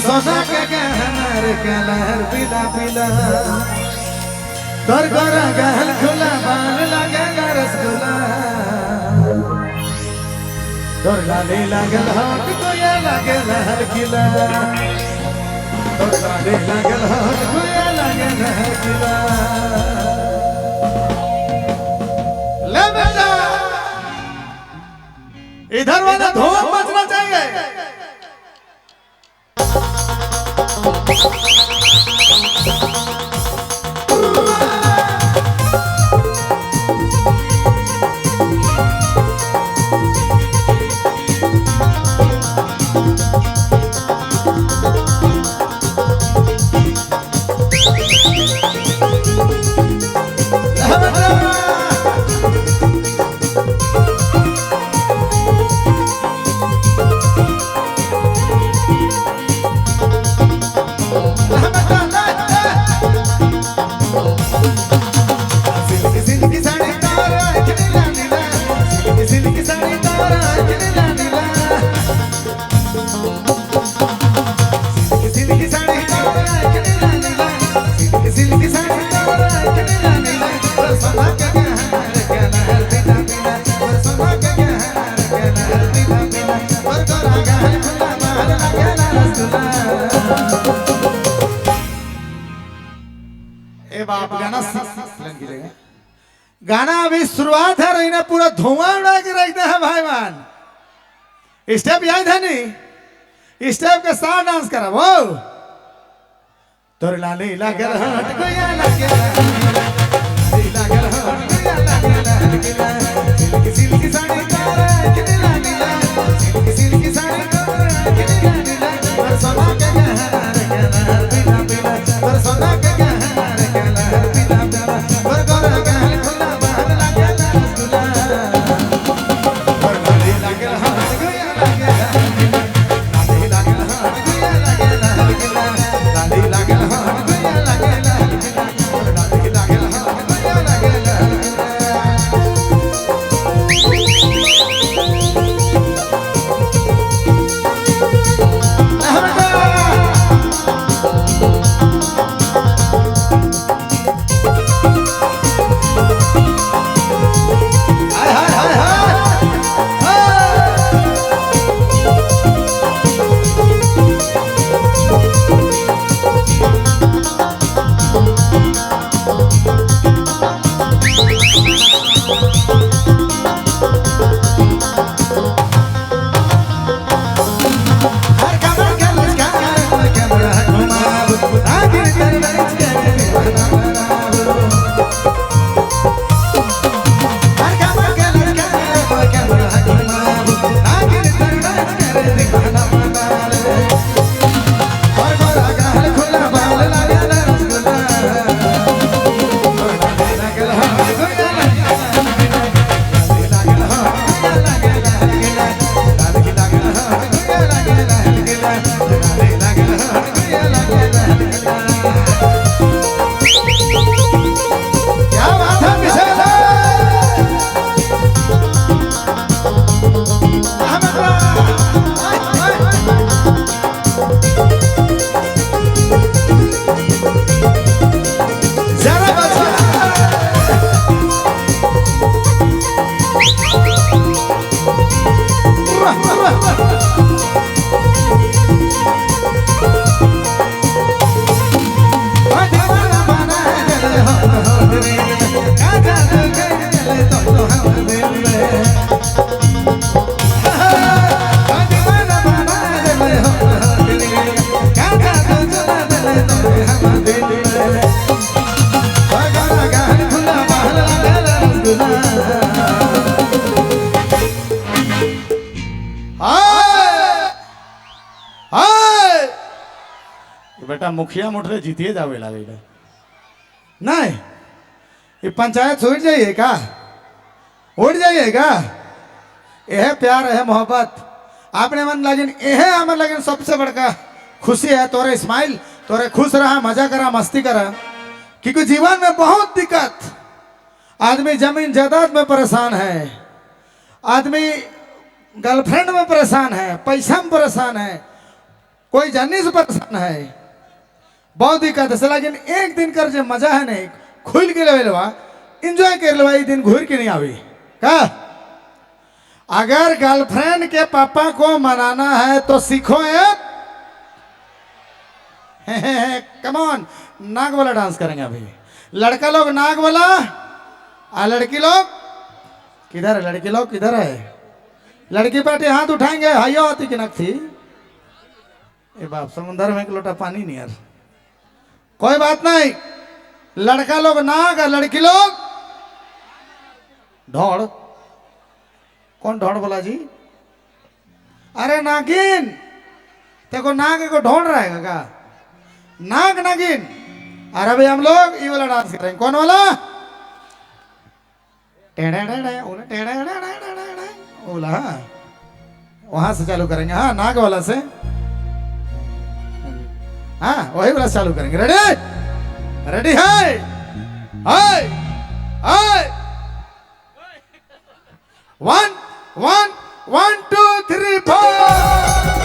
सोना के गहना रे कलर पीला पीला तोर गोरा गहल खुला बाल लागेला रसगुल्ला तोर लाली लागल होठ गोया लागेला हरकिला तोर लाली लागल होठ गोया लागेला हरकिला। ले बेटा इधर वाला धूम मचना चाहिए। गाना अभी शुरुआत है रही ना पूरा धुआं उड़ा के रखते हैं भाई मान। स्टेप याद है नहीं, स्टेप के साथ डांस करा वो तोर लाली लागल हट गोया लागल लाली लागल हट गोया लागल हलकिला सिल्की सिल्की साड़ी तारा किला नीला सिल्की सिल्की साड़ी तारा किला नीला पर सोना के गहना रे कलर पीला पीला पर सोना के गहना रे कलर पीला पीला पर गोरा गहल खुला बाहर लागल रसगुल्ला पर लाली लागल हट गोया लागल लाली लागल हट गोया लागल हलकिला लाली लागल हट गोया लागल हलकिला लाली लागल हट गोया लागल हलकिला। हाय हाय हाय हाय हर कमर के लचकार कैमरा घुमाब आगे कर नाच के दीवाना बनाब हर कमर के लचकार कैमरा घुमाब आगे कर नाच के दीवाना बनाब और गोरा गाल खुला बाल लागल रसगुल्ला और लाली लागल हाथ गोया लागल लाली लागल हाथ गोया लागल हलगिला लाली लागल हाथ गोया लागल हलगिला लाली लागल हाथ गोया लागल हलगिला। क्या बात है विशाल जरा बचा दीवाना बना दिल हम हो दिल का जादू कर दिल तो हम दिल में दीवाना बना दिल हम हो दिल का जादू चला दिल तो हम दिल में गोरा गाल खुला बाहर लागल रसगुल्ला। हाय हाय बेटा मुखिया मोटरे जीतिए जावे लागेगा नहीं ये पंचायत उड़ जाइए का उड़ जाइएगा। यह प्यार है मोहब्बत आपने मन लगिन यह हमारे लगिन सबसे बड़का खुशी है। तोरे स्माइल तोरे खुश रहा मजा करा मस्ती करा क्योंकि जीवन में बहुत दिक्कत आदमी जमीन जायदाद में परेशान है, आदमी गर्लफ्रेंड में परेशान है, पैसा में परेशान है, कोई जानी से परेशान है, बहुत दिक्कत है। लेकिन एक दिन कर जो मजा है नहीं, खुल के लेवा, एंजॉय कर लेवा, दिन घूर के नहीं आवी का। अगर गर्लफ्रेंड के पापा को मनाना है तो सीखो एक कम ऑन, नाग वाला डांस करेंगे अभी। लड़का लोग नाग वाला आ लड़की लोग किधर है? लड़की लोग किधर है? लड़की पार्टी हाथ उठाएंगे। हायो आती कि थी ए बाप, समुद्र में एक लोटा पानी नहीं यार। कोई बात नहीं, लड़का लोग नाग और लड़की लोग ढोड़। कौन ढोड़ बोला जी? अरे नागिन, देखो नाग को ढोड़ रहेगा का? नाग नागिन। अरे भाई हम लोग ये वाला डांस करेंगे। कौन वाला? टेढ़े ओला टेढ़े ओला, हाँ वहां से चालू करेंगे। हाँ नाग वाला से, हाँ वही वाला चालू करेंगे। रेडी रेडी है? हाय हाय, 1 1 1 2 3 4।